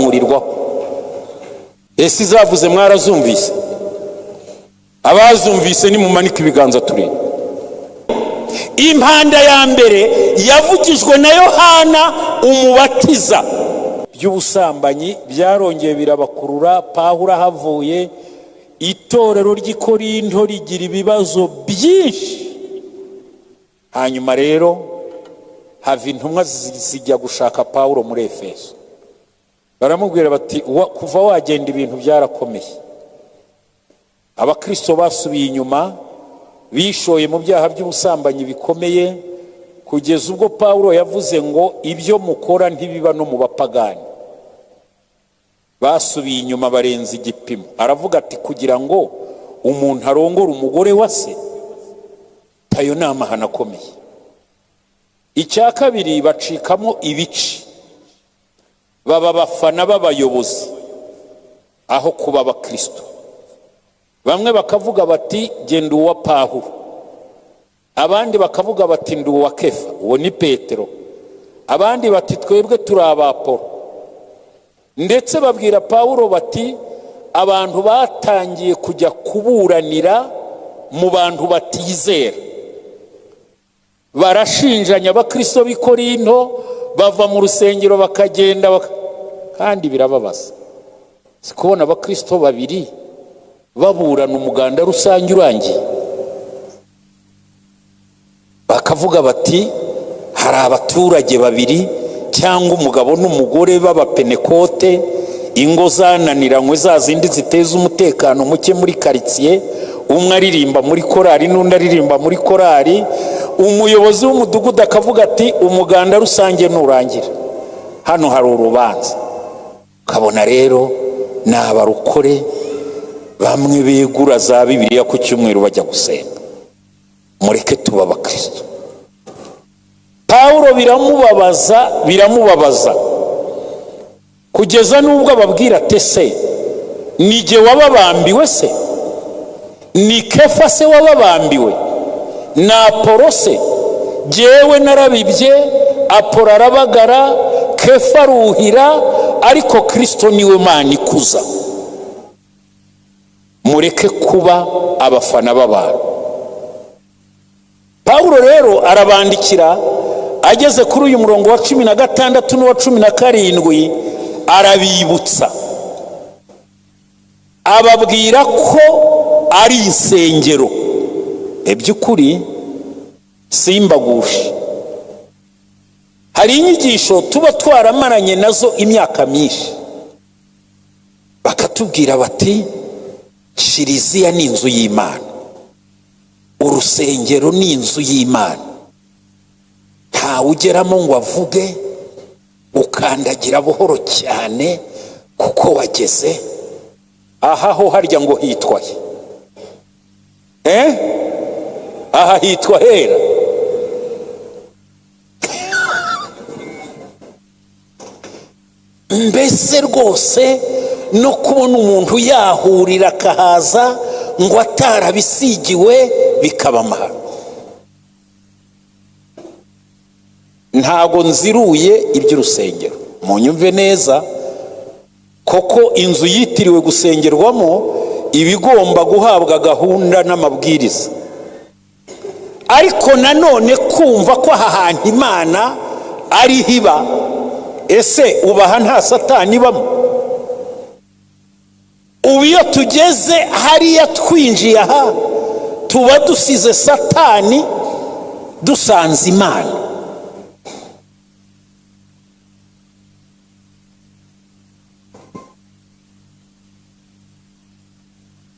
itazamurirwaho. Ese izavuze mwarazumvise? Abazumvise nimumanike ibiganza turebe. Impanda ya mbere yavugijwe na Yohana Umubatiza. By'ubusambanyi byarongeye birabakurura. Pawulo ahavuye, itorero ry'i Korinto rigira ibibazo byinshi. Hanyuma rero hava intumwa zijya gushaka Pawulo muri Efeso, baramubwira bati: "Kuva wagenda ibintu byarakomeye, abakristo basubiye inyuma, bishoye mu byaha by'ubusambanyi bikomeye, kugeza ubwo Pawulo yavuze ngo ibyo mukora ntibiba no mu bapagani. Basubiye inyuma, barenza igipimo." Aravuga ati: "Kugira ngo umuntu arongore umugore wa se, ayo ni amahano akomeye." Icya kabiri, bacikamo ibice, baba abafana b'abayobozi aho kuba abakristo. Bamwe bakavuga bati: "Genda uwa Pawulo," abandi bakavuga bati: "Ndi uwa Kefa," uwo ni Petero, abandi bati: "Twebwe turi abapolo." Ndetse babwira Pawulo bati: "Abantu batangiye kujya kuburanira mu bantu batizera, barashinjanya." Abakristo b'i Korinto bava mu rusengero bakagenda kandi birababaza si kubona abakristo babiri baburana umuganda rusange urangiye, bakavuga bati hari abaturage babiri cyangwa umugabo n'umugore b'abapenekote, ingo zananiranywe, za zindi ziteza umutekano muke muri karitsiye, umwe aririmba muri korari n'undi aririmba muri korari. Umuyobozi w'umudugudu akavuga ati: "Umuganda rusange nurangira, hano hari urubanza." Ukabona rero ni abarokore bamwe begura za Bibiliya ku cyumweru bajya gusenga. Mureke tuba abakristo. Pawulo biramubabaza, biramubabaza kugeza n'ubwo ababwira ati: "Ese ni jye wababambiwe? Se ni Kefa se wababambiwe? Ni Apolo se? Jyewe narabibye, Apolo arabagara, Kefa aruhira, ariko Kirisito niwe Mana ikuza. Mureke kuba abafana b'abantu." Pawulo rero arabandikira, ageze kuri uyu murongo wa 16 n'uwa 17, arabibutsa, ababwira ko ari insengero. Iby'ukuri simbagushe, hari inyigisho tuba twaramaranye nazo imyaka myinshi, bakatubwira bati: "Kiliziya ni inzu y'Imana, urusengero ni inzu y'Imana, ntawe ugeramo ngo avuge, ukandagira buhoro cyane kuko wageze aha." Ho harya ngo hitwa he? Eh? Aha hitwa hera. Mbese rwose no kubona umuntu yahurira akahaza ngo atarabisigiwe bikaba amahano. Ntago nziruye iby'urusengero, munyumve neza, koko inzu yitiriwe gusengerwamo iba igomba guhabwa gahunda n'amabwiriza, ariko nanone kumva ko aha hantu Imana ariho iba, ese ubaha nta Satani ibamo? Ubu iyo tugeze hariya twinjiye aha, tuba dusize Satani dusanze Imana.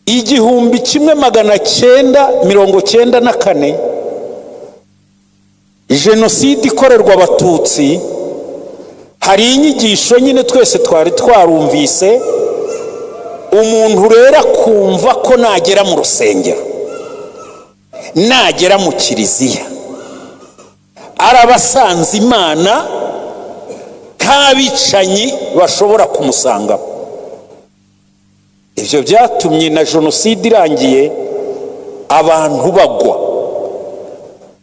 1994, jenoside ikorerwa Abatutsi, hari inyigisho nyine twese twari twarumvise. Umuntu rero akumva ko nagera mu rusengero, nagera mu kiliziya, araba asanze Imana, nta bicanyi bashobora kumusangamo. Ibyo byatumye na jenoside irangiye abantu bagwa,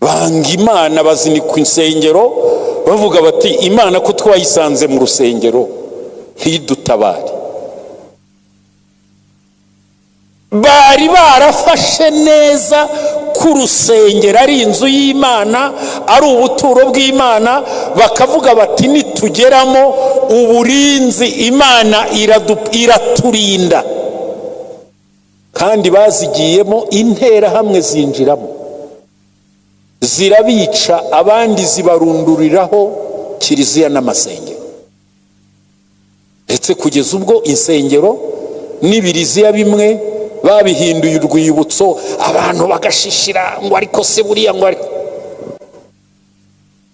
banga Imana, bazinikwa insengero, bavuga bati: "Imana ko twayisanze mu rusengero?" ntidutabare. Bari barafashe neza ko urusengero ari inzu y'Imana, ari ubuturo bw'Imana, bakavuga bati nitugeramo uburinzi Imana iraturinda. Kandi bazigiyemo interahamwe zinjiramo zirabica, abandi zibarunduriraho kiliziya n'amasengero, ndetse kugeza ubwo insengero n'ibiriziya bimwe babihinduye urwibutso, abantu bagashishira ngo ariko se buriya ngo ariko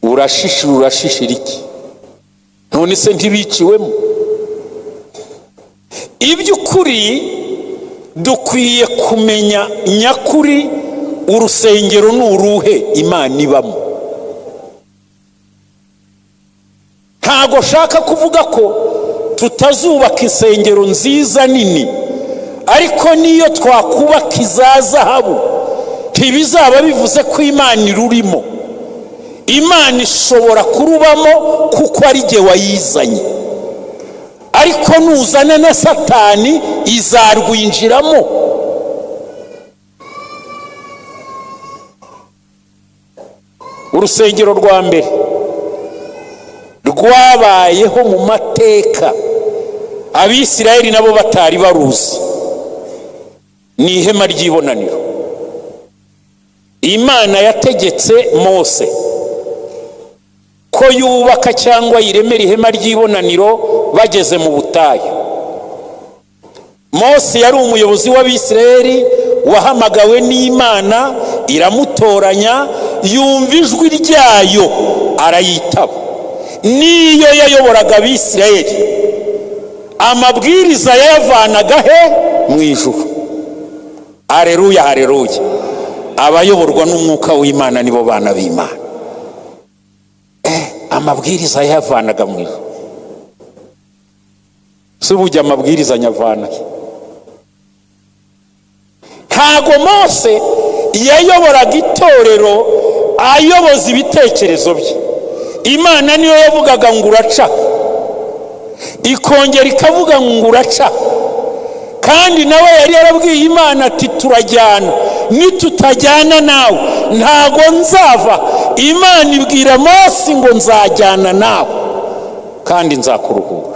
urashishira, urashishira iki? None se ntibiciwemo? Iby'ukuri dukwiye kumenya nyakuri urusengero ni uruhe Imana ibamo. Ntago nshaka kuvuga ko tutazubaka insengero nziza nini, ariko niyo twakubaka iza zahabu ntibizaba bivuze ko Imana irurimo. Imana ishobora kurubamo kuko ari jye wayizanye, ariko nuzana na Satani izarwinjiramo. Urusengero rwa mbere rwabayeho mu mateka Abisirayeli nabo batari baruzi, ni ihema ry'ibonaniro. Imana yategetse Mose ko yubaka cyangwa yiremera ihema ry'ibonaniro bageze mu butayu. Mose yari umuyobozi w'Abisirayeli wahamagawe n'Imana, iramutoranya, yumva ijwi ryayo arayitaba. Niyo yayoboraga Abisirayeli, amabwiriza yayavanaga he? Mu ijuru. Hareruya, hareruya. Abayoborwa n'umwuka w'Imana nibo bana b'Imana. Amabwiriza yayavanaga mu ijuru. Si ubujya amabwiriza nyavana he? Ntago Mose yayoboraga itorero ayoboza ibitekerezo bye. Imana niyo yavugaga ngo uraca, ikongera ikavuga ngo uraca. Kandi nawe yari yarabwiye Imana ati turajyana, nitutajyana nawe ntago nzava. Imana ibwira Mose ngo nzajyana nawe kandi nzakuruhura.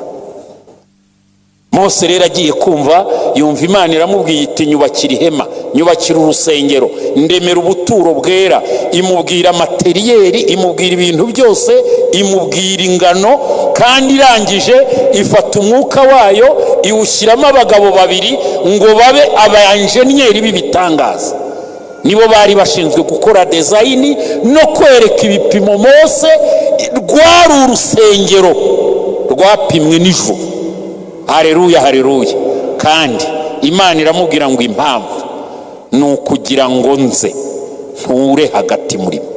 Mose rero agiye kumva, yumva Imana iramubwiye iti nyubakira ihema, nyubakira urusengero, ndemera ubuturo bwera. Imubwira materiyeri, imubwira ibintu byose, imubwira ingano, kandi irangije ifata umwuka wayo iwushyiramo abagabo babiri ngo babe abayenjeniyeri b'ibitangaza. Nibo bari bashinzwe gukora dezayini no kwereka ibipimo Mose. Rwari urusengero rwapimwe n'ijuru. Hareruya, hareruya. Kandi Imana iramubwira ngo impamvu ni ukugira ngo nze nture hagati muri bo.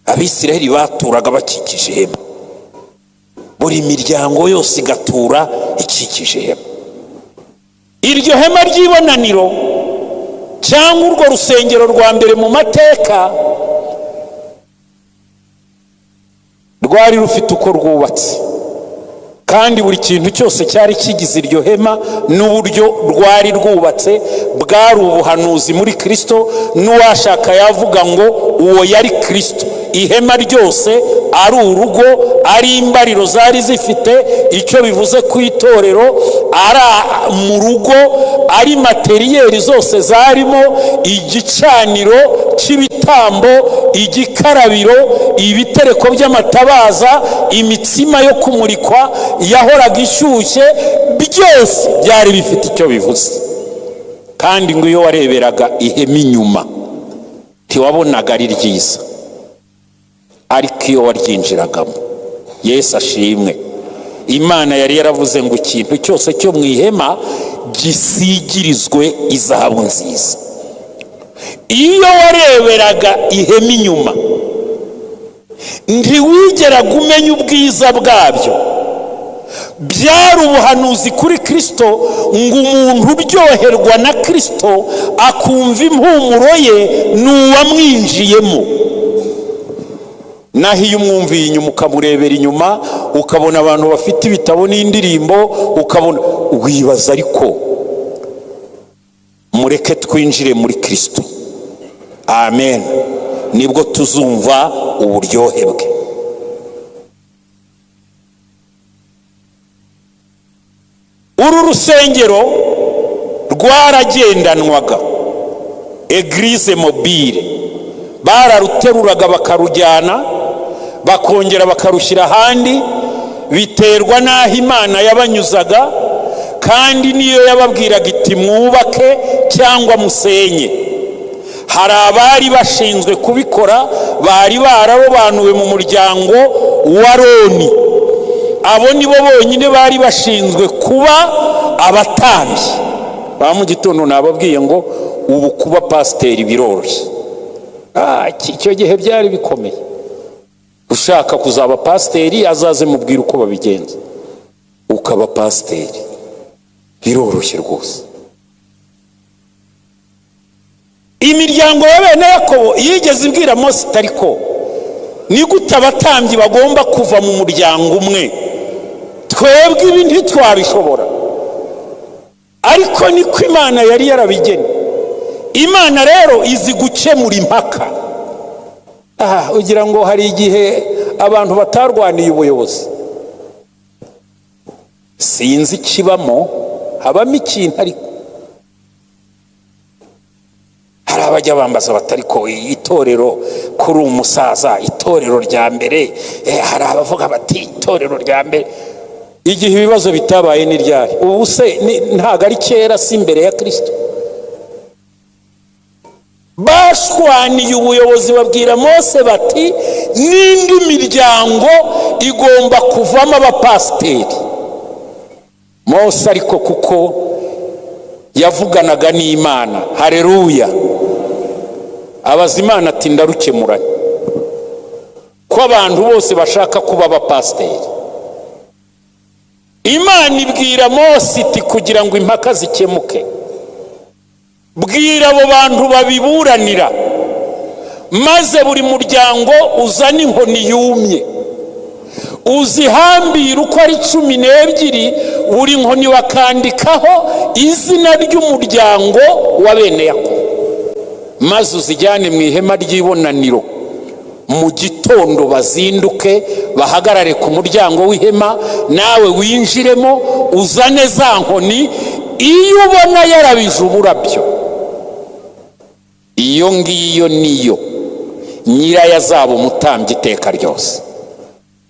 Abisirayeli baturaga bakikije ihema, buri miryango yose igatura ikikije ihema. Iryo hema ry'ibonaniro cyangwa urwo rusengero rwa mbere mu mateka rwari rufite uko rwubatse, kandi buri kintu cyose cyari kigize iryo hema n'uburyo rwari rwubatse bwari ubuhanuzi muri Kristo. N'uwashaka yavuga ngo uwo yari Kristo. Ihema ryose ari urugo, ari imbariro zari zifite icyo bivuze ku itorero, ari mu rugo, ari materiyeri zose zarimo, igicaniro cy'ibitambo, igikarabiro, ibitereko by'amatabaza, imitsima yo kumurikwa yahoraga ishyushye, byose byari bifite icyo bivuze. Kandi ngo iyo wareberaga ihema inyuma ntiwabonaga ari ryiza, ariko iyo waryinjiragamo, Yesu ashimwe, Imana yari yaravuze ngo ikintu cyose cyo mu ihema gisigirizwe izahabu nziza. Iyo wareberaga ihema inyuma ntiwigeraga umenya ubwiza bwabyo. Byari ubuhanuzi kuri Kristo, ngo umuntu uryoherwa na Kristo akumva impumuro ye ni uwamwinjiyemo. Naho iyo umwumviye inyuma, ukamurebera inyuma, ukabona abantu bafite ibitabo n'indirimbo, ukabona wibaza. Ariko mureke twinjire muri Kirisito, amen, nibwo tuzumva uburyohe bwe. Uru rusengero rwaragendanwaga, église mobile, bararuteruraga bakarujyana, bakongera bakarushyira ahandi, biterwa n'aho Imana yabanyuzaga. Kandi niyo yababwiraga iti: "Mwubake cyangwa musenye." Hari abari bashinzwe kubikora, bari bararobanuwe mu muryango wa Roni. Abo nibo bonyine bari bashinzwe kuba abatambyi ba mu gitondo. Nababwiye ngo ubu kuba pasiteri biroroshye. Icyo gihe byari bikomeye. Ushaka kuzaba pasiteri azaze mubwire uko babigenza, ukaba pasiteri biroroshye rwose. Imiryango ya bene Yakobo yigeze ibwira Mose, ariko ni gute abatambyi bagomba kuva mu muryango umwe? Twebwe ibi ntitwabishobora. Ariko niko Imana yari yarabigennye. Imana rero izi gukemura impaka. Aha ugira ngo hari igihe abantu batarwaniye ubuyobozi? Sinzi ikibamo, habamo ikintu. Ariko hari abajya bambaza batari ko itorero kuri umusaza, itorero rya mbere. Hari abavuga bati itorero rya mbere igihe ibibazo bitabaye ni ryari? Ubu se ntabwo ari kera? Si imbere ya Kirisito? Bashwaniye ubuyobozi, babwira Mose bati: "N'indi miryango igomba kuvamo abapasiteri." Mose ariko kuko yavuganaga n'Imana, hareruya, abaza Imana ati: "Ndarukemuranye ko abantu bose bashaka kuba abapasiteri?" Imana ibwira Mose iti: "Kugira ngo impaka zikemuke, bwira abo bantu babiburanira, maze buri muryango uzane inkoni yumye, uzihambire uko ari 12, buri nkoni bakandikaho izina ry'umuryango wa bene Yakobo, maze uzijyane mu ihema ry'ibonaniro. Mu gitondo bazinduke bahagarare ku muryango w'ihema, nawe winjiremo uzane za nkoni. Iyo ubona yarabije uburabyo, iyo ngiyo niyo nyirayo azaba umutambyi iteka ryose."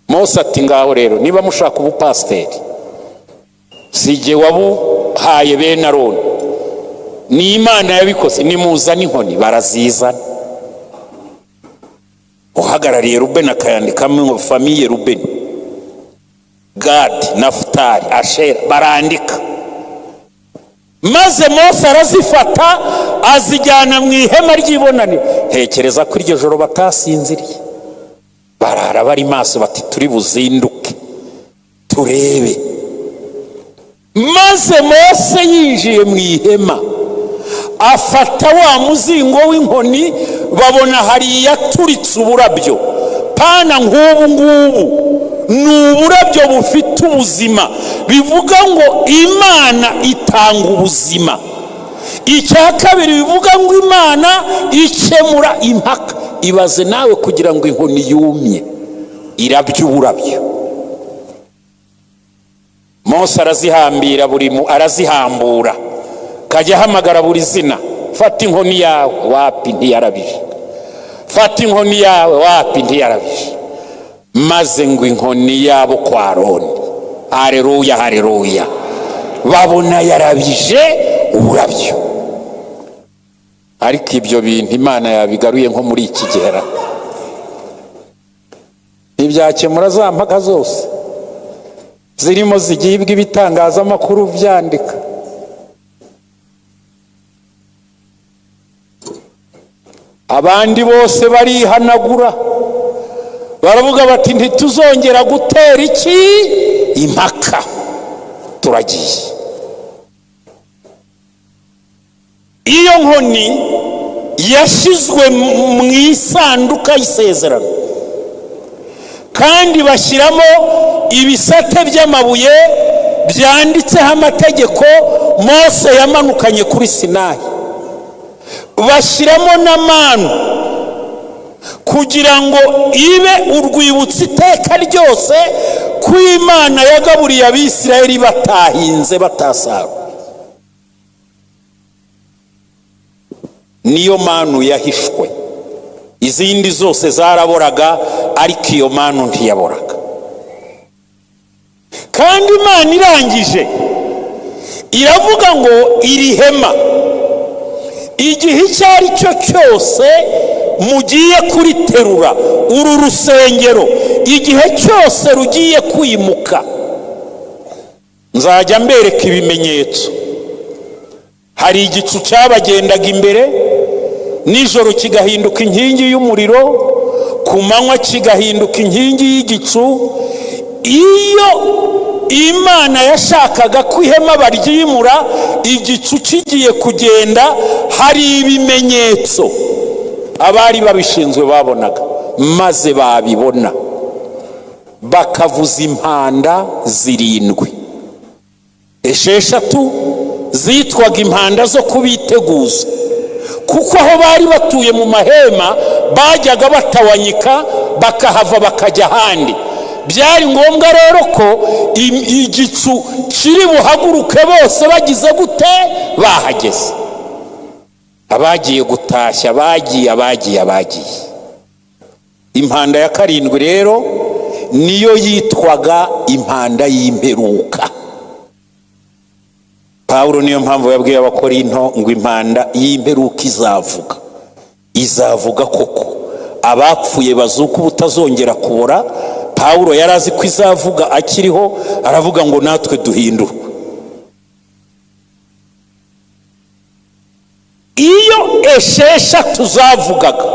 Mose ati: "Ngaho rero, niba mushaka ubupasiteri, si jye wabuhaye bene Aroni, ni Imana yabikoze. Nimuzane inkoni." Barazizana. Uhagarariye Rubeni akayandikamo famille Rubeni, Gadi, Nafutali, Ashera, barandika. Maze Mose arazifata azijyana mu ihema ry'ibonaniro. Ntekereza ko iryo joro batasinziriye, barara bari maso, bati: "Turi buzinduke turebe." Maze Mose yinjiye mu ihema, afata wa muzingo w'inkoni, babona hari iyaturitse uburabyo. Pana nk'ubu ngubu, ni uburabyo bufite ubuzima. Bivuga ngo Imana itanga ubuzima. Icya kabiri, bivuga ngo Imana ikemura impaka. Ibaze nawe, kugira ngo inkoni yumye irabye uburabyo. Mose arazihambira, buri arazihambura, kajya ahamagara buri zina: "Fata inkoni yawe." Wapi, ntiyarabije. "Fata inkoni yawe." Wapi, ntiyarabije. Maze ngo inkoni yabo kwa Roni, hareruya, hareruya, babona yarabije uburabyo. Ariko ibyo bintu Imana yabigaruye nko muri iki gihe, ntibyakemura za mpaka zose zirimo zigibwa ibitangazamakuru byandika. Abandi bose barihanagura, baravuga bati: "Ntituzongera gutera iki impaka, turagiye." Iyo nkoni yashyizwe mu isanduka y'isezerano. Kandi bashyiramo ibisate by'amabuye byanditseho amategeko Mose yamanukanye kuri Sinayi. Bashyiramo na manu kugira ngo ibe urwibutso iteka ryose ko Imana yagaburiye Abisirayeli batahinze, batasarura. Niyo manu yahishwe, izindi zose zaraboraga, ariko iyo manu ntiyaboraga. Kandi Imana irangije iravuga ngo iri hema igihe icyo ari cyo cyose mugiye kuriterura, uru rusengero igihe cyose rugiye kwimuka, nzajya mbereka ibimenyetso. Hari igicu cyabagendaga imbere nijoro kigahinduka inkingi y'umuriro, ku manywa kigahinduka inkingi y'igicu. Iyo Imana yashakaga ko ihema baryimura, igicu kigiye kugenda, hari ibimenyetso abari babishinzwe babonaga, maze babibona bakavuza impanda zirindwi. 6 zitwaga impanda zo kubiteguza, kuko aho bari batuye mu mahema bajyaga batawanyika bakahava bakajya ahandi. Byari ngombwa rero ko igicu kiri buhaguruke bose bagize gute? Bahageze. Abagiye gutashya bagiye, abagiye abagiye. Impanda ya karindwi rero niyo yitwaga impanda y'imperuka. Pawulo niyo mpamvu yabwiye Abakorinto ngo impanda y'imperuka izavuga, izavuga koko, abapfuye bazuka ubutazongera kubora. Pawulo yari azi ko izavuga akiriho, aravuga ngo natwe duhindurwe. Iyo 6 zavugaga,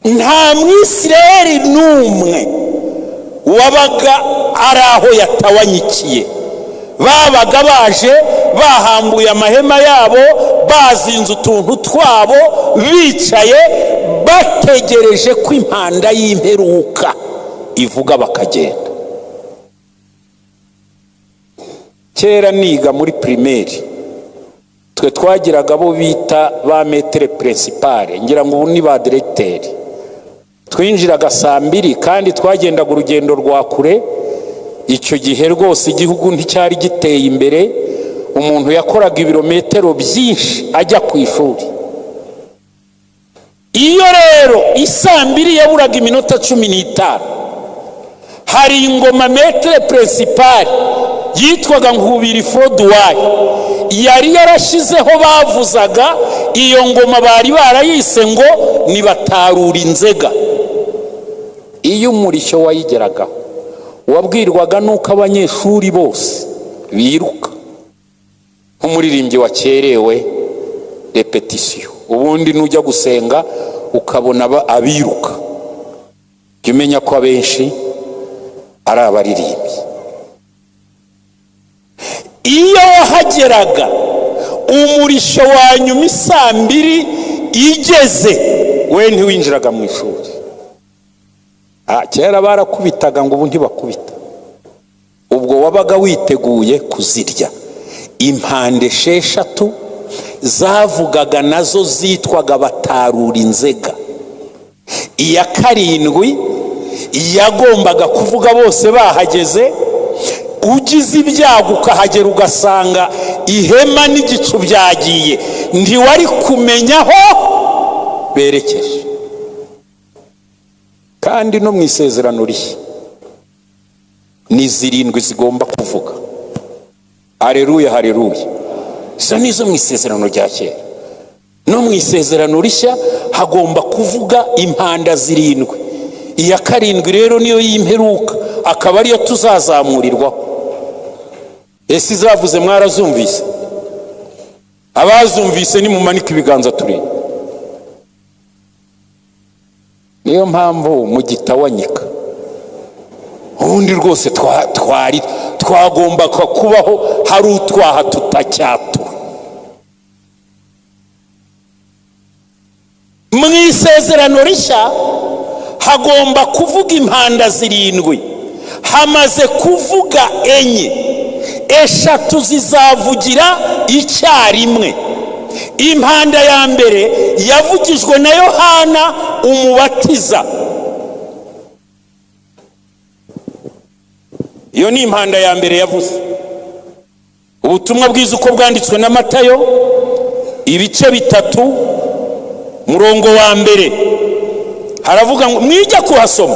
nta Mwisirayeli n'umwe wabaga ari aho yatawanyikiye. Babaga baje bahambuye amahema yabo, bazinze utuntu twabo, bicaye bategereje ko impanda y'imperuka ivuga bakagenda. Kera niga muri primaire, twe twagiraga abo bita ba maître principal, ngira ngo ubu ni ba directeur. Twinjiraga saa 2 kandi twagendaga urugendo rwa kure. Icyo gihe rwose igihugu nticyari giteye imbere, umuntu yakoraga ibirometero byinshi ajya ku ishuri. Iyo rero isaa 2 yaburaga iminota 15, hari ingoma maître principal yitwaga Nkubiri Froduwari yari yarashyizeho, bavuzaga iyo ngoma bari barayise ngo nibatarura inzega. Iyo umurishyo wayigeragaho wabwirwaga nuko abanyeshuri bose biruka nk'umuririmbyi wakerewe repetisiyo. Ubundi nujya gusenga ukabona abiruka, jya umenya ko abenshi ari abaririmbyi. Iyo wahageraga umurishyo wa nyuma isaa 2 igeze, we ntiwinjiraga mu ishuri. Kera barakubitaga, ngo ubu ntibakubita. Ubwo wabaga witeguye kuzirya. Impande 6 zavugaga nazo zitwaga batarura inzega. Iya karindwi yagombaga kuvuga bose bahageze. Ugize ibyago ukahagera ugasanga ihema n'igicu byagiye, ntiwari kumenya aho berekeje. Kandi no mu isezerano rishya ni 7 zigomba kuvuga. Hareruya, hareruya. Izo ni izo mu isezerano rya kera. No mu isezerano rishya hagomba kuvuga impanda 7. Iya karindwi rero niyo y'imperuka, akaba ariyo tuzazamurirwaho. Ese izavuze mwarazumvise? Abazumvise nimumanike ibiganza turebe. Niyo mpamvu mugitawanyika. Ubundi rwose twari twagombaga kubaho hari utwaha tutacyatura. Mu isezerano rishya Hagomba kuvuga impanda zirindwi. Hamaze kuvuga enye, eshatu zizavugira icyarimwe. Impanda ya mbere yavugijwe na Yohana Umubatiza. Iyo ni impanda ya mbere yavuze. Ubutumwa bwiza uko bwanditswe na Matayo, ibice 3, murongo wa 1, haravuga ngo, mwijya kuhasoma,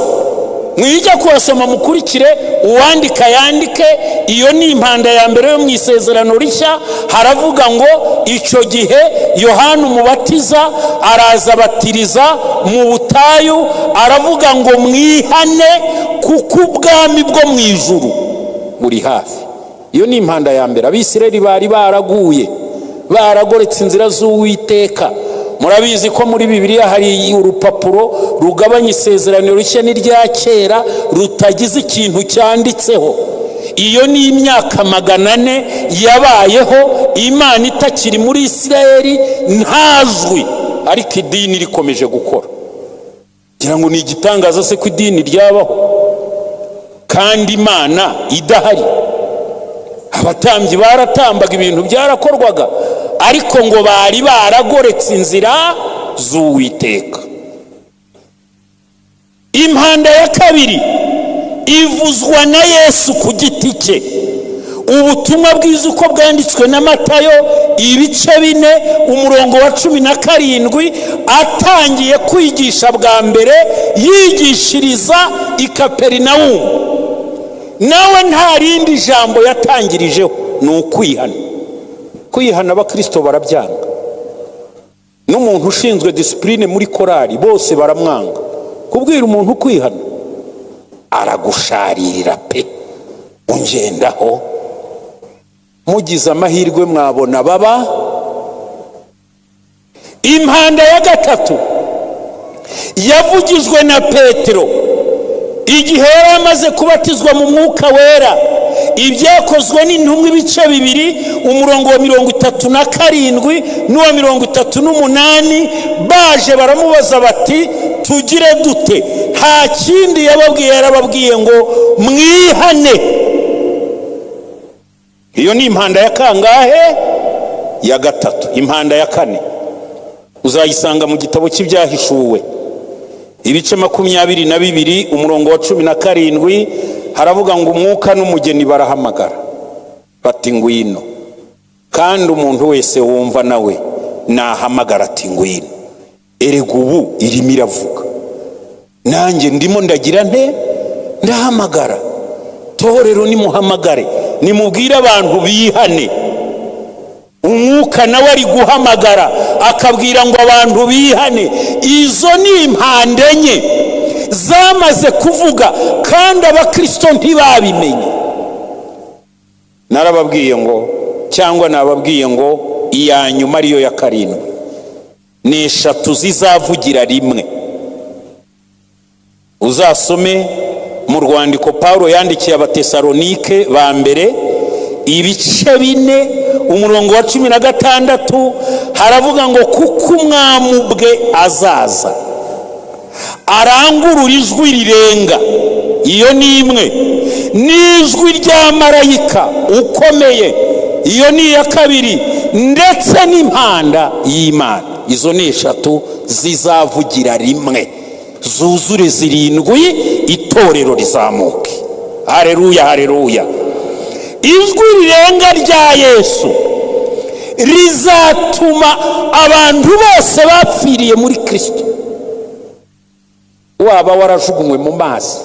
mwijya kuhasoma, mukurikire, uwandika yandike. Iyo ni impanda ya mbere yo mu Isezerano Rishya. Haravuga ngo icyo gihe Yohana Umubatiza araza abatiriza mu butayu, aravuga ngo mwihane kuko ubwami bwo mu ijuru buri hafi. Iyo ni impanda ya mbere. Abisirayeli bari baraguye, baragoretse inzira z'Uwiteka. Murabizi ko muri Bibiliya hari urupapuro rugabanya Isezerano Rishya n'irya kera rutagize ikintu cyanditseho. Iyo ni imyaka 400 yabayeho Imana itakiri muri Isirayeli, nta jwi, ariko idini rikomeje gukora. Ngira ngo ni igitangaza se ko idini ryabaho kandi Imana idahari? Abatambyi baratambaga, ibintu byarakorwaga, ariko ngo bari baragoretse inzira z'Uwiteka. Impanda ya kabiri ivuzwa na Yesu ku giti cye. Ubutumwa bwiza uko bwanditswe na Matayo, ibice 4, umurongo wa 17, atangiye kwigisha bwa mbere, yigishiriza i Kaperinawumu, nawe nta rindi jambo yatangirijeho, ni ukwihana. Kwihana abakirisito barabyanga, n'umuntu ushinzwe disipurine muri korari bose baramwanga. Kubwira umuntu kwihana, aragusharirira pe, ungendaho. Mugize amahirwe mwabona baba. Impanda ya gatatu yavugijwe na Petero igihe yari amaze kubatizwa mu Mwuka Wera. Ibyakozwe n'Intumwa, ibice 2, umurongo wa 37 n'uwa 38. Baje baramubaza bati tugire dute? Nta kindi yababwiye, yarababwiye ngo mwihane. Iyo ni impanda ya kangahe? Ya gatatu. Impanda ya kane uzayisanga mu gitabo cy'Ibyahishuwe, ibice 22, umurongo wa 17. Haravuga ngo umwuka n'umugeni barahamagara bati ngwino, kandi umuntu wese wumva nawe nahamagara ati ngwino. Erega ubu irimo iravuga, nanjye ndimo ndagira nte? Ndahamagara. Torero, nimuhamagare, nimubwire abantu bihane. Umwuka nawe ari guhamagara, akabwira ngo abantu bihane. Izo ni impande enye zamaze kuvuga kandi abakirisito ntibabimenye. Narababwiye ngo, cyangwa nababwiye ngo, iya nyuma ariyo ya karindwi ni eshatu zizavugira rimwe. Uzasome mu rwandiko Paul yandikiye Abatesalonike ba mbere, ibice 4, umurongo wa 16, haravuga ngo kuko umwami ubwe azaza arangurura ijwi rirenga, iyo ni imwe, n'ijwi rya marayika ukomeye, iyo ni iya kabiri, ndetse n'impanda y'Imana. Izo ni eshatu zizavugira rimwe, zuzure zirindwi, itorero rizamuke. Hareruya, hareruya! Ijwi rirenga rya Yesu rizatuma abantu bose bapfiriye muri Kirisito, waba warajugunywe mu mazi,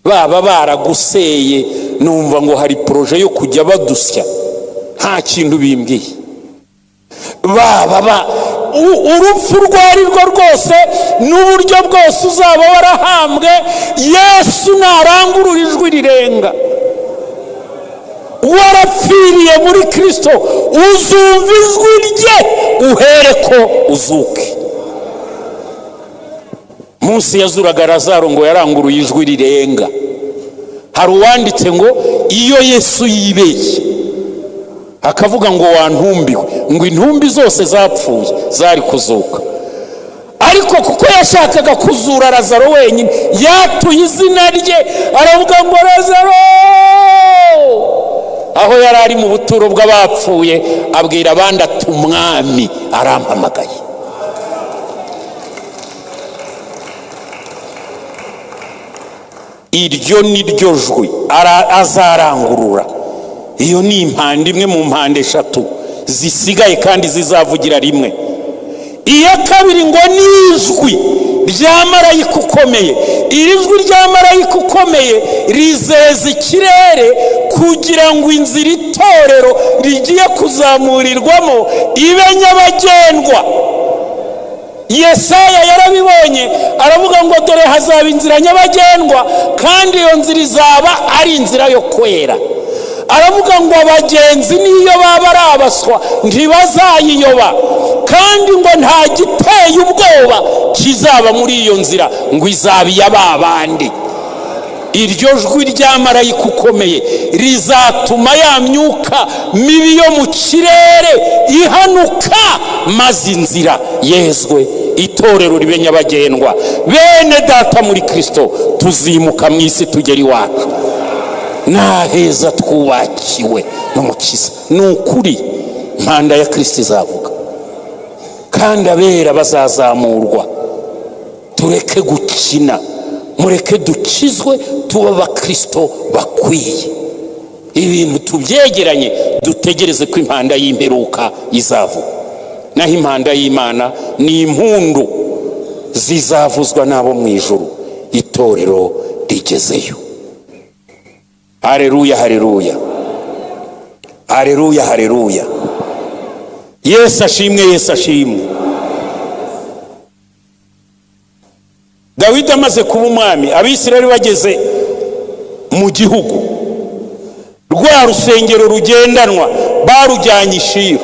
baba baraguseye, numva ngo hari projet yo kujya badusya, nta kintu bimbwiye, baba ba urupfu urwo ari rwo rwose n'uburyo bwose uzaba warahambwe, Yesu narangurura ijwi rirenga, warapfiriye muri Kirisito, uzumva ijwi rye uhere ko uzuke. Munsi yazuraga Lazaro ngo yaranguruye ijwi rirenga. Hari uwanditse ngo iyo Yesu yibeshye akavuga ngo wantumbiwe, ngo intumbi zose zapfuye zari kuzuka. Ariko kuko yashakaga kuzura Lazaro wenyine, yatuye izina rye, aravuga ngo Lazaro, aho yari ari mu buturo bw'abapfuye, abwira abandi ati umwami arampamagaye. Iryo ni ryo jwi azarangurura. Iyo ni impanda imwe mu mpande eshatu zisigaye kandi zizavugira rimwe. Iya kabiri ngo ni ijwi rya marayika ukomeye. Iri jwi rya marayika ukomeye rizeza ikirere kugira ngo inzira itorero rigiye kuzamurirwamo ibe nyabagendwa. Yesaya yarabibonye, aravuga ngo dore hazaba inzira nyabagendwa, kandi iyo nzira izaba ari inzira yo kwera. Aravuga ngo abagenzi niyo baba ari abaswa ntibazayiyoba, kandi ngo nta giteye ubwoba kizaba muri iyo nzira, ngo izaba iya ba bandi. Iryo jwi rya marayika ukomeye rizatuma ya myuka mibi yo mu kirere ihanuka, maze inzira yezwe, itorero ribe nyabagendwa. Bene data muri Kristo, tuzimuka mu isi tugera iwacu naheza twubakiwe n'Umukiza. Ni ukuri impanda ya Kristo izavuga, kandi abera bazazamurwa. Tureke gukina, mureke dukizwe, tuba abakristo bakwiye. Ibintu tubyegeranye, dutegereze ko impanda y'imperuka izavuga. Naho impanda y'Imana ni impundu zizavuzwa n'abo mu ijuru itorero rigezeyo. Haleluya, haleluya, haleluya, haleluya. Yesu ashimwe, Yesu ashimwe. Dawidi amaze kuba umwami, Abisirayeli bageze mu gihugu, rwa rusengero rugendanwa barujyanye Ishiro.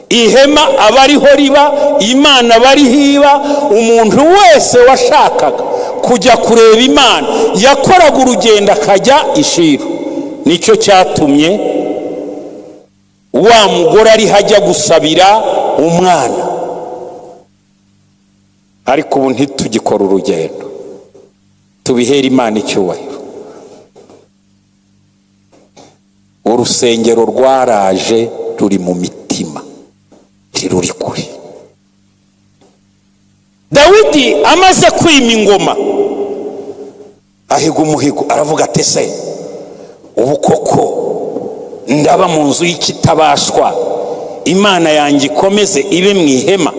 Ihema abariho riba, Imana barihiba. Umuntu wese washakaga kujya kureba Imana yakoraga urugendo akajya Ishiro. Nicyo cyatumye wa mugore ariho ajya gusabira umwana. Ariko ubu ntitugikora urugendo, tubihera Imana icyubahiro. Urusengero rwaraje ruri mu mitima, ntiruri kure. Dawidi amaze kwima ingoma, ahiga umuhigo, aravuga ati se ubu koko ndaba mu nzu y'ikitabashwa, Imana yanjye ikomeze ibe mu ihema?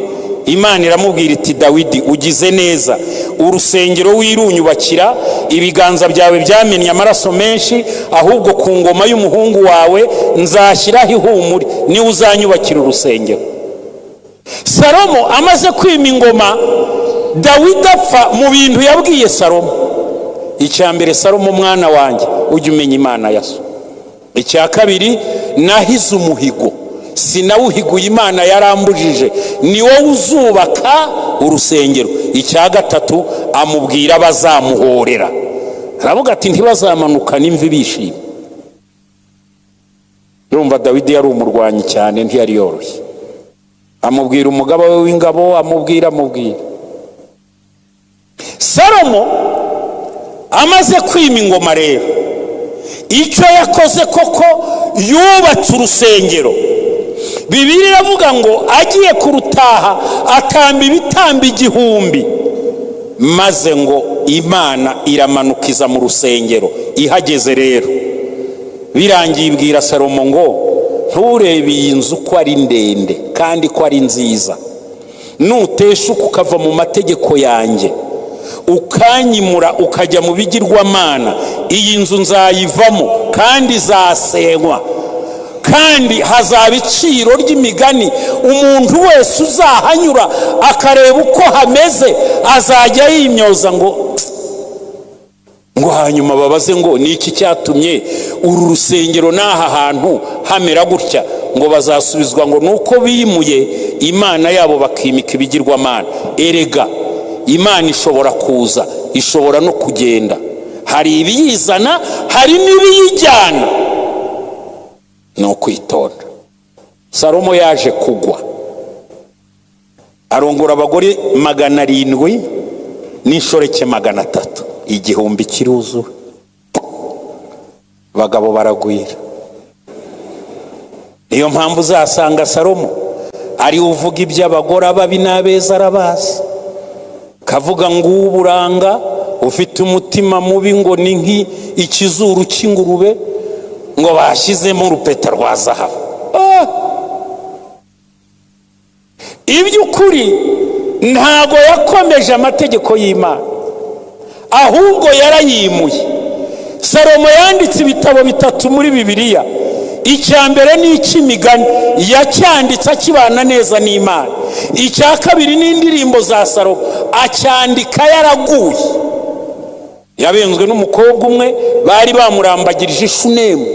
Imana iramubwira iti Dawidi, ugize neza, urusengero wirunyubakira, ibiganza byawe byamennye amaraso menshi, ahubwo ku ngoma y'umuhungu wawe nzashyiraho ihumure, niwe uzanyubakira urusengero. Salomo amaze kwima ingoma, Dawidi apfa mu bintu yabwiye Salomo. Icya mbere, Salomo mwana wanjye, ujye umenya Imana ya so. Icya kabiri, nahize umuhigo, sinawuhiguye, Imana yarambujije, ni wowe uzubaka urusengero. Icya gatatu, amubwira bazamuhorera, aravuga ati ntibazamanuka n'imvi bishimye. Urumva Dawidi yari umurwanyi cyane, ntiyari yoroshye. Amubwira umugaba we w'ingabo, amubwira. Salomo amaze kwima ingoma rero, icyo yakoze koko yubatse urusengero. Bibiliya iravuga ngo agiye kurutaha atamba ibitambo 1000, maze ngo Imana iramanukiza mu rusengero. Ihageze rero birangiye ibwira Salomo ngo nturebe iyi nzu ko ari ndende kandi ko ari nziza, nuteshuka ukava mu mategeko yanjye ukanyimura ukajya mu bigirwamana, iyi nzu nzayivamo kandi izasenywa, kandi hazaba iciro ry'imigani. Umuntu wese uzahanyura akareba uko hameze azajya yimyoza ngo hanyuma babaze ngo ni iki cyatumye uru rusengero n'aha hantu hamera gutya? Ngo bazasubizwa ngo nuko bimuye Imana yabo bakimika ibigirwamana. Erega Imana ishobora kuza, ishobora no kugenda, hari ibiyizana hari n'ibiyijyana, ni ukwitonda. Salomo yaje kugwa, Arongora abagore 700 n'inshoreke 300, 1000 kiruzura, abagabo baragwira. Niyo mpamvu uzasanga Salomo ari uvuga iby'abagore ababi n'abeza, arabazi. Kavuga ngo uw'uburanga ufite umutima mubi ngo ni nk'ikizuru cy'ingurube ngo bashyizemo urupeta rwa zahabu. Ah! Iby'ukuri ntago yakomeje amategeko y'Imana, ahubwo yarayimuye. Salomo yanditse ibitabo bitatu muri Bibiliya. Icya mbere ni icy'Imigani, yacyanditse akibana neza n'Imana. Icya kabiri ni Indirimbo za Salomo, acyandika yaraguye, yabenzwe n'umukobwa umwe bari bamurambagirije Ishunemu.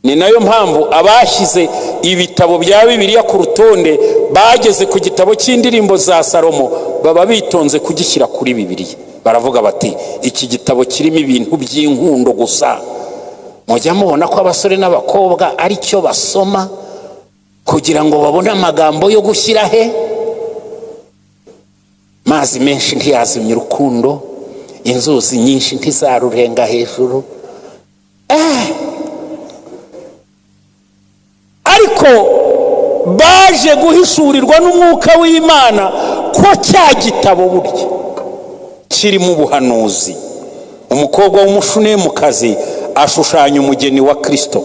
Ni nayo mpamvu abashyize ibitabo bya Bibiliya ku rutonde, bageze ku gitabo cy'Indirimbo za Salomo baba bitonze kugishyira kuri Bibiliya. Baravuga bati: "Iki gitabo kirimo ibintu by'inkundo gusa." Mujya mubona ko abasore n'abakobwa ari cyo basoma kugira ngo babone amagambo yo gushyira he. Mazi menshi ntiyazimya urukundo, inzuzi nyinshi ntizarurenga hejuru. Ariko baje guhishurirwa n'Umwuka w'Imana ko cya gitabo burya kirimo ubuhanuzi. Umukobwa w'Umushunemukazi ashushanya umugeni wa Kirisito,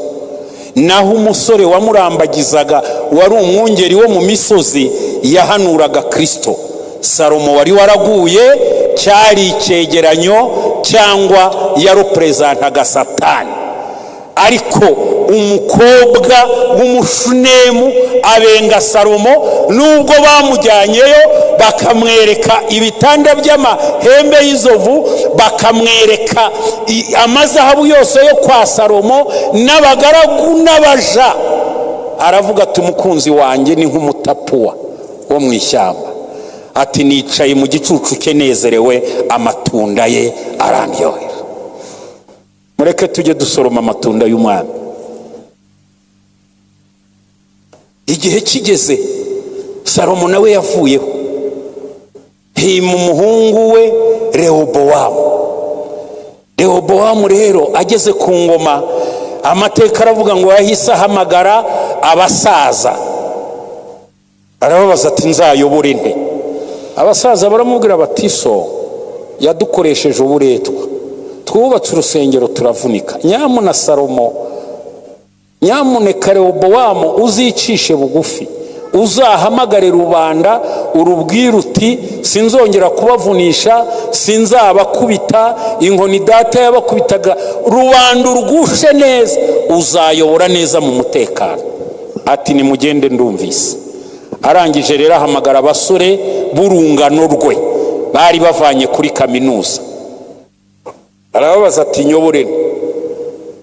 naho umusore wamurambagizaga wari umwungeri wo mu misozi yahanuraga Kirisito. Salomo wari waraguye cyari icyegeranyo cyangwa yarepresentantaga Satani, ariko umukobwa w'Umushunemu abenga Salomo. Nubwo bamujyanyeyo bakamwereka ibitanda by'amahembe y'inzovu, bakamwereka amazahabu yose yo kwa Salomo n'abagaragu n'abaja, aravuga ati: "Umukunzi wanjye ni nk'umutapuwa wo mu ishyamba," ati: "Nicaye mu gicucu cye nezerewe, amatunda ye arandyohera." Mureke tujye dusoroma amatunda y'umwami. Igihe kigeze, Salomo nawe yavuyeho, hima umuhungu we Rehobowamu. Rehobowamu rero ageze ku ngoma, amateka aravuga ngo yahise ahamagara abasaza, arababaza ati: "Nzayobore nte?" Abasaza baramubwira bati: "So yadukoresheje uburetwa, twubatse urusengero turavunika. Nyamuna Salomo, nyamuneka Rehobowamu, uzicishe bugufi, uzahamagare rubanda urubwire uti: 'Sinzongera kubavunisha, sinzabakubita inkoni data yabakubitaga.' Rubanda urugushe neza, uzayobora neza mu mutekano." Ati: "Nimugende, ndumvise." Arangije rero ahamagara abasore b'urungano rwe bari bavanye kuri kaminuza, arababaza ati: "Nyobore."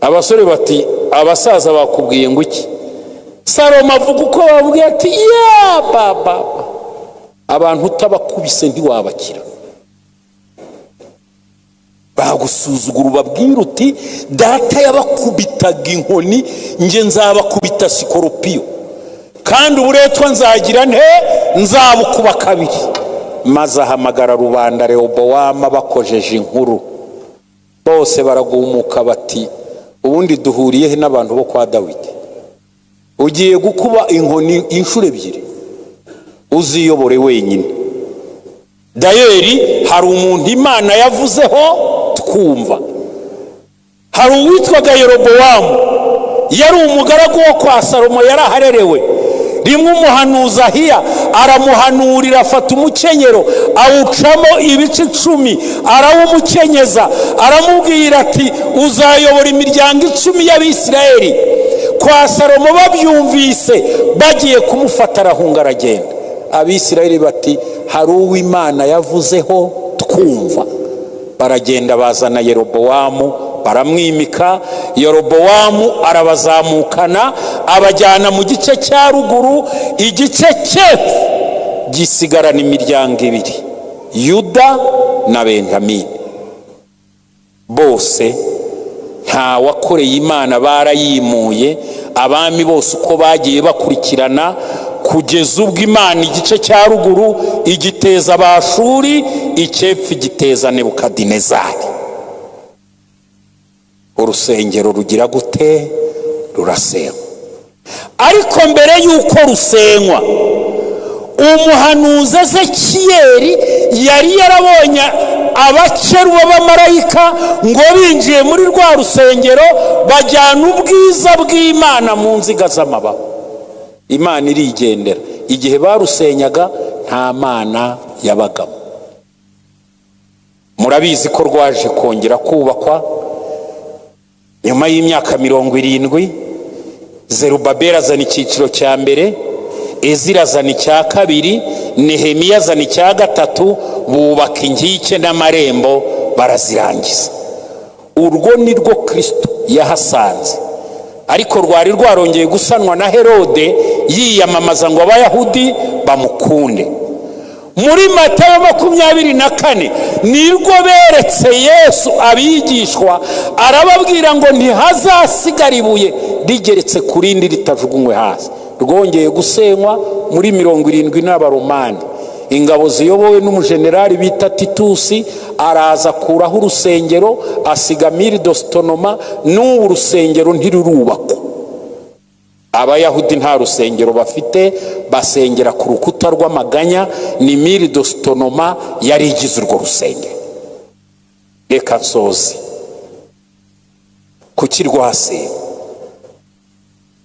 Abasore bati: "Abasaza bakubwiye ngo iki?" Salomo avuga uko babwiye, ati: "Ya baba, abantu utabakubise ntiwabakira, bagusuzugura. Ubabwira uti: 'Data yabakubitaga inkoni, njye nzabakubita sikoropiyo, kandi uburetwa nzagira nte? Nzabukuba kabiri.'" Maze ahamagara rubanda, Rehobowamu bakojeje inkuru, bose baragumuka bati: "Ubundi duhuriye he n'abantu bo kwa Dawidi? Ugiye gukuba inkoni inshuro ebyiri? Uziyobore wenyine." Dayeri hari umuntu Imana yavuzeho twumva, hari uwitwaga Yerobowamu, yari umugaragu wo kwa Salomo, yaraharerewe. Rimwe umuhanuzi Ahiya aramuhanurira, afata umukenyero awucamo ibice 10, arawumukenyeza, aramubwira ati: "Uzayobora imiryango 10 y'Abisirayeli." Kwa Salomo babyumvise bagiye kumufata, arahunga aragenda. Abisirayeli bati: "Hari uw'Imana yavuzeho twumva." Baragenda bazana Yerobowamu, baramwimika. Yerobowamu arabazamukana, abajyana mu gice cya ruguru, igice cy'epfo gisigarana imiryango ibiri, Yuda na Benjamini. Bose nta wakoreye Imana, barayimuye. Abami bose uko bagiye bakurikirana Kugeza ubwo Imana igice cya ruguru igiteza Abashuri, icyepfo igiteza Nebukadinezari. Urusengero rugira gute? Rurasenywa. Ariko mbere y'uko rusenywa, umuhanuzi Ezekiyeli yari yarabonye abakeruba b'abamarayika ngo binjiye muri rwa rusengero, bajyana ubwiza bw'Imana mu nziga z'amababa, Imana irigendera. Igihe barusenyaga nta Mana yabagamo. Murabizi ko rwaje kongera kubakwa nyuma y'imyaka 70. Zerubabeli azana icyiciro cya mbere, Ezira azana icya kabiri, Nehemiya azana icya gatatu, bubaka inkike n'amarembo barazirangiza. Urwo ni rwo Kirisito yahasanze, ariko rwari rwarongeye gusanwa na Herode yiyamamaza ngo Abayahudi bamukunde. Muri Matayo 24 nirwo beretse Yesu abigishwa, arababwira ngo ntihazasigara ibuye rigeretse ku rindi ritajugunywe hasi. Rwongeye gusenywa muri 70 n'Abaromani, ingabo ziyobowe n'umujenerali bita Titusi. Araza akuraho urusengero, asiga mur de cloisonnement. N'ubu urusengero ntirurubakwa. Abayahudi nta rusengero bafite, basengera ku rukuta rw'amaganya. Ni mur de cloisonnement yari igize urwo rusengero. Reka nsoze. Kuki rwasenywe?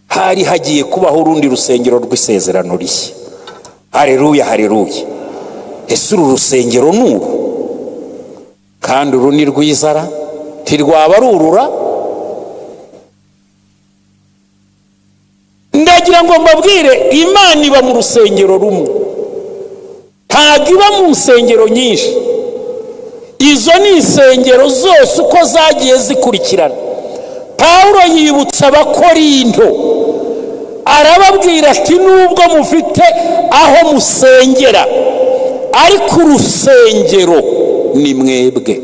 Hari hagiye kubaho urundi rusengero rw'isezerano rishya. Hareruya, hareruya! Ese uru rusengero ni uru? Kandi uru ni rwizara, ntirwaba ari urura? Ndagira ngo mbabwire, Imana iba mu rusengero rumwe, ntabwo iba mu nsengero nyinshi. Izo ni insengero zose uko zagiye zikurikirana. Pawulo yibutsa Abakorinto, arababwira ati: "Nubwo mufite aho musengera, ariko urusengero ni mwebwe."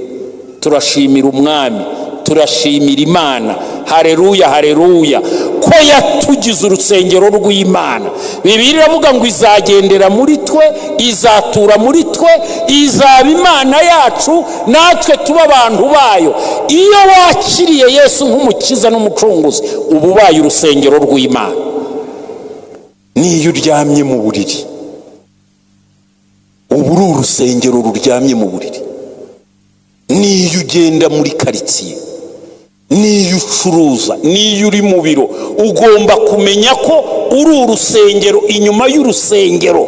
Turashimira Umwami, turashimira Imana, hareruya, hareruya, ko yatugize urusengero rw'Imana. Bibiliya iravuga ngo izagendera muri twe, izatura muri twe, izaba Imana yacu, natwe tuba abantu bayo. Iyo wakiriye Yesu nk'Umukiza n'Umucunguzi, uba ubaye urusengero rw'Imana. N'iyo uryamye mu buriri, uba uri urusengero ruryamye mu buriri. N'iyo ugenda muri karitsiye, n'iyo ucuruza, n'iyo uri mu biro, ugomba kumenya ko uri urusengero. Inyuma y'urusengero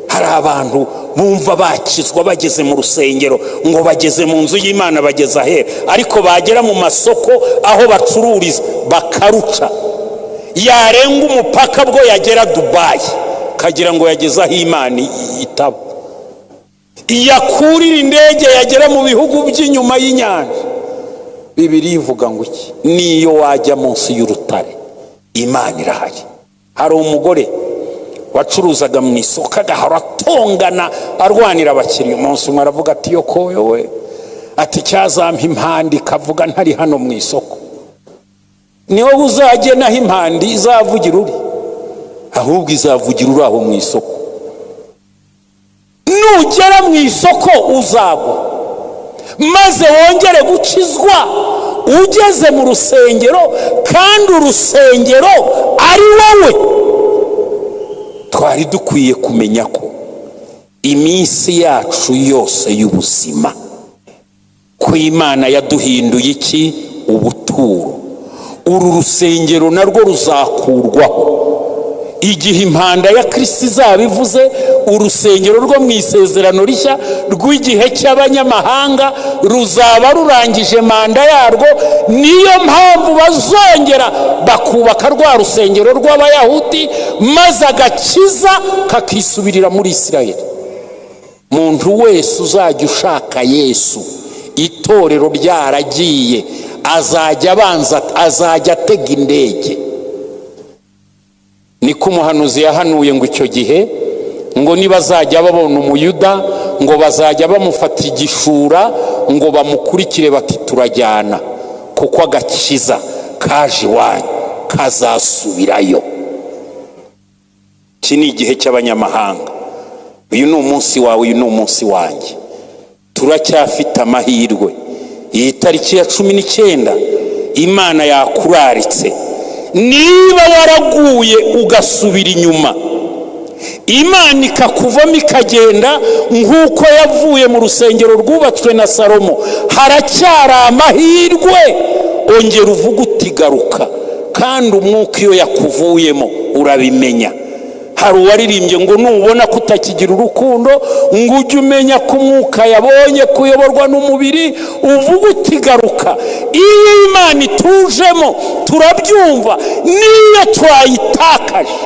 hari abantu bumva bakizwa bageze mu rusengero, ngo bageze mu nzu y'Imana, bageze ahera, ariko bagera mu masoko aho bacururiza bakaruca. Yarenga umupaka bwo yagera Dubayi kagira ngo yageze aho Imana itaba. Yakurira indege yagera mu bihugu by'inyuma y'inyanja. Bibiliya ivuga ngo iki? Niyo wajya munsi y'urutare, Imana irahari. Hari umugore wacuruzaga mu isoko, agahora atongana arwanira abakiriya. Umunsi umwe aravuga ati: "Yokoyo we," ati, "cyazampa impanda ikavuga ntari hano mu isoko." Ni wowe uzagena aho impanda izavugira uri, ahubwo izavugira uri aho mu isoko. Nugera mu isoko uzagwa, maze wongere gukizwa ugeze mu rusengero, kandi urusengero ari wowe. Twari dukwiye kumenya ko iminsi yacu yose y'ubuzima, ko Imana yaduhinduye iki? Ubuturo. Uru rusengero narwo ruzakurwaho igihe impanda ya Kirisiti izaba ivuze. Urusengero rwo mu isezerano rishya rw'igihe cy'abanyamahanga ruzaba rurangije manda yarwo. Niyo mpamvu bazongera bakubaka rwa rusengero rw'Abayahudi, maze agakiza kakisubirira muri Isirayeli. Muntu wese uzajya ushaka Yesu itorero ryaragiye, azajya abanza, azajya atega indege. Niko umuhanuzi yahanuye ngo icyo gihe ngo nibazajya babona Umuyuda, ngo bazajya bamufata igishura, ngo bamukurikire, bati: "Turajyana," kuko agakiza kaje iwanyu kazasubirayo. Iki ni igihe cy'abanyamahanga. Uyu ni umunsi wawe, uyu ni umunsi wanjye. Turacyafite amahirwe. Iyi tariki ya 19 Imana yakuraritse. Niba waraguye ugasubira inyuma, Imana ikakuvamo ikagenda nk'uko yavuye mu rusengero rwubatswe na Salomo, haracyari amahirwe. Ongera uvuge uti: "Garuka." Kandi umwuka iyo yakuvuyemo urabimenya. Hari uwaririmbye ngo nubona ko utakigira urukundo, ngo ujye umenya ko umwuka yabonye kuyoborwa n'umubiri, uvuga uti: "Garuka." Iyo Imana itujemo turabyumva, n'iyo twayitakaje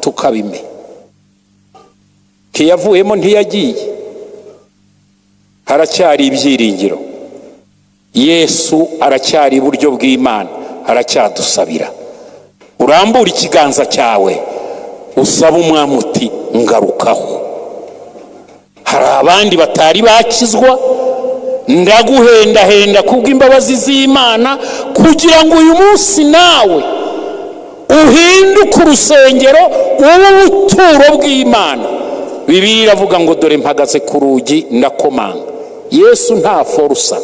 tukabimenya. Ntiyavuyemo, ntiyagiye, haracyari ibyiringiro. Yesu aracyari iburyo bw'Imana, aracyadusabira. Urambura ikiganza cyawe, usaba Umwami uti: "Ngarukaho." Hari abandi batari bakizwa, ndaguhendahenda kubw'imbabazi z'Imana kugira ngo uyu munsi nawe uhinduke urusengero, ube ubuturo bw'Imana. Bibiliya iravuga ngo: "Dore mpagaze ku rugi ndakomanga." Yesu nta forusa,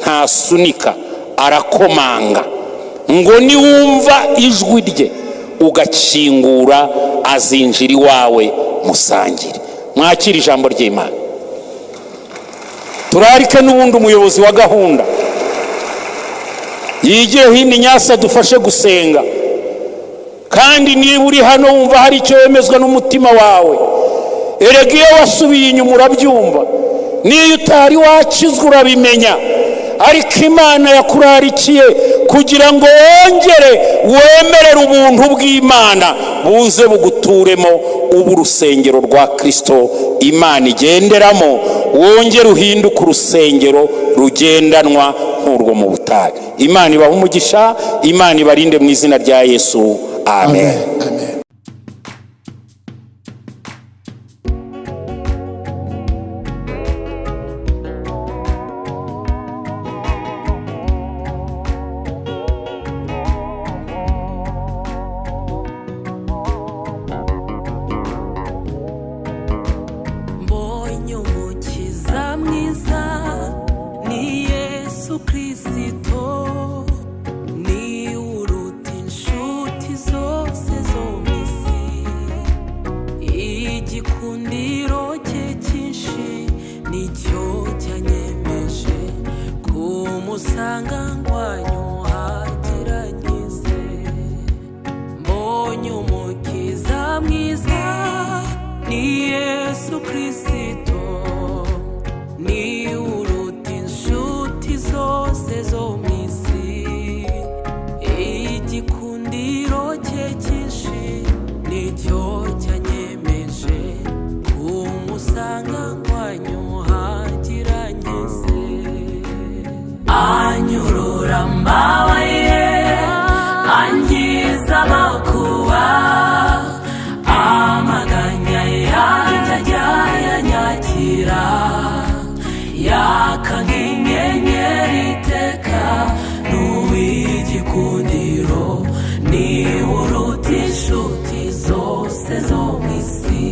ntasunika, arakomanga ngo niwumva ijwi rye ugakingura, azinjira iwawe musangire. Mwakire ijambo ry'Imana. Turarike n'ubundi umuyobozi wa gahunda yigire hino inyasa dufashe gusenga. Kandi niba uri hano wumva hari icyo wemezwa n'umutima wawe, erega iyo wasubiye inyuma urabyumva, n'iyo utari wakizwa urabimenya, ariko Imana yakurarikiye kugira ngo wongere wemerere ubuntu bw'Imana buze buguturemo, ubu urusengero rwa Kirisito Imana igenderamo, wongere uhinduke urusengero rugendanwa nk'urwo mu butayu. Imana ibahe umugisha, Imana ibarinde mu izina rya Yesu, amen. Amen. Mbonye Umukiza mwiza, ni Yesu Kirisito, ni uruta inshuti zose zo mu isi. Igikundiro cye cyinshi nicyo cyanyemeje kumusanga ngwanyuhagiranyize. Mbonye Umukiza mwiza, ni Yesu Kirisito, ni uruta inshuti zose zo mu isi. Igikundiro cye cyinshi nicyo cyanyemeje kumusanga ngwanyuhagiranyize. Anyurura mbabaye, angiza amakuba, amaganya yanjye ajya yanyakira, yaka nk'inyenyeri iteka. N'uw'igikundiro, ni uruta inshuti zose zo mu isi.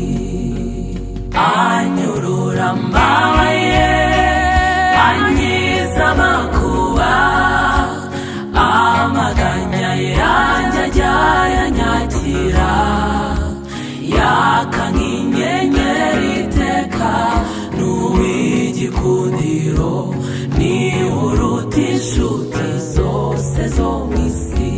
Anyurura mbabaye, angiza amakuba, amaganya yanjye ajya yanyakira, yaka nk'inyenyeri iteka. N'uw'igikundiro, ni uruta inshuti zose zo mu isi.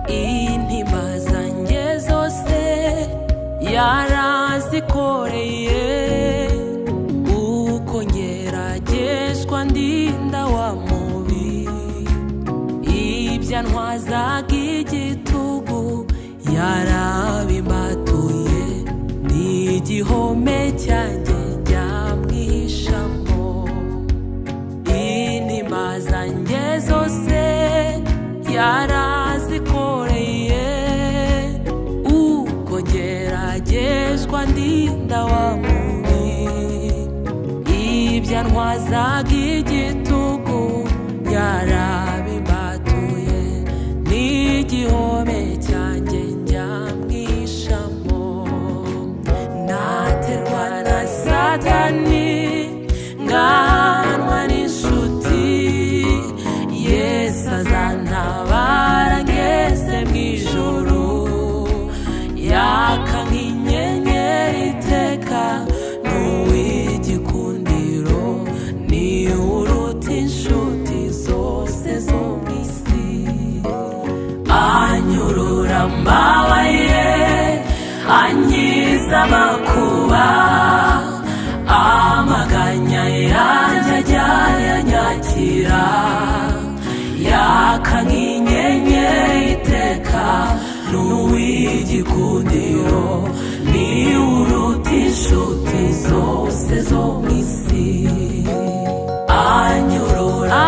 Intimba zanjye zose yarazikoreye, uko ngeragezwa ndinda wa mubi. Ibyo antwazaga igitugu yarabimbatuye, ni igihome cyanjye njyamwihishamo. Intimba zanjye zose yarazikoreye, uko ngeragezwa Ndinda wa mubi ibyo antwazaga igitugu yarabimbatuye, n'igihome cyanjye njya mwishamo. Naterwa na Satani, ngahanwa n'inshuti, Yesu azantabara ngeze mu ijuru. Yaka nk'inyenyeri iteka, n'uw'igikundiro, ni uruta inshuti zose zo mu isi. Anyurura ambabaye, ankiza amakuba, amaganya yanjye ajya yanyakira. Yaka nk'inyenyeri iteka, n'uw'igikundiro, ni uruta inshuti zose zo mu isi. Anyurura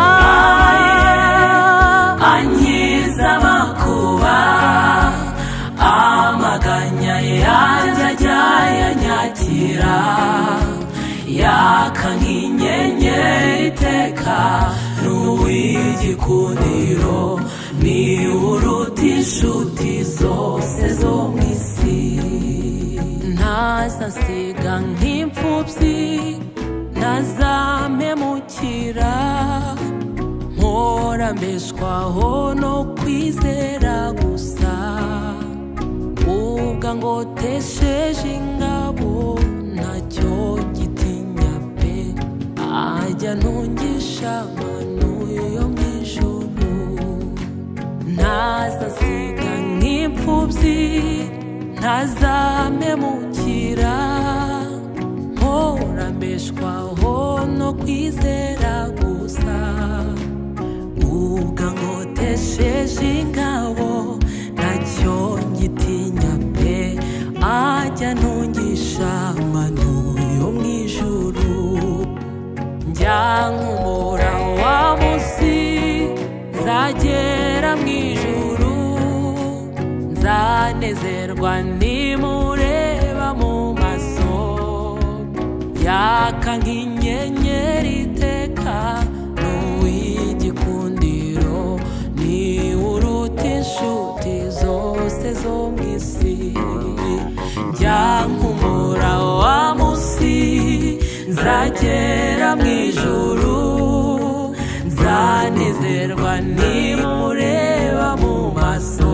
ankiza amakuba, amaganya yanjye ajya yanyakira. Yaka nk'inyenyeri iteka, n'uw'igikundiro, ni uruta inshuti zose zo mu isi. Ntazasiga nk'imfubyi, ntazampemukira, mpora mbeshwaho no kwizera gusa. Ubwo ngotesheje ingabo, ntacyo gitinya pe, ajya ntungisha amanu yo mu ijuru. Ntazasiga nk'imfubyi, ntazampemukira, mpora mbeshwaho no kwizera gusa. Ubwo ngotesheje ingabo, ntacyo ngitinya pe, ajya ntungisha amanu yo mu ijuru. Njya nkumbura wa munsi nzagera mu ijuru, nzanezerwa nimureba mu maso. Yaka nk'inyenyeri iteka, n'uw'igikundiro, ni uruta inshuti zose zo mu isi. Njya nkumbura wa munsi nzagera mu ijuru, nzanezerwa nimureba mu maso.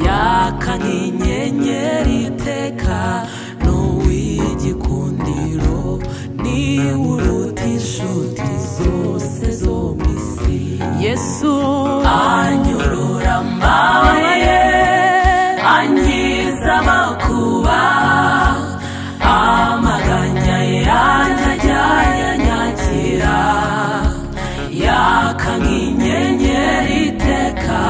Yaka nk'inyenyeri iteka, n'uw'igikundiro, ni uruta inshuti zose zo mu isi. Yesu anyurura ambabaye, ankiza amakuba, amaganya yanjye ajya yanyakira. Yaka nk'inyenyeri iteka,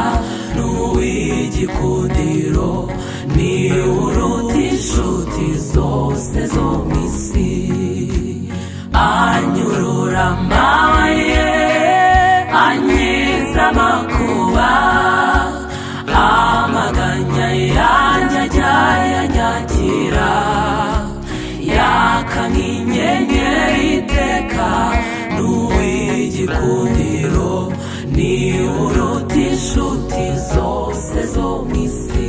n'uw'igikundiro, ni uruta inshuti zose zo mu isi. Anyurura ambabaye, ankiza amakuba, amaganya yanjye ajya yanyakira. Yaka nk'inyenyeri iteka, n'uw'igikundiro, ni uruta inshuti zose zo mu isi.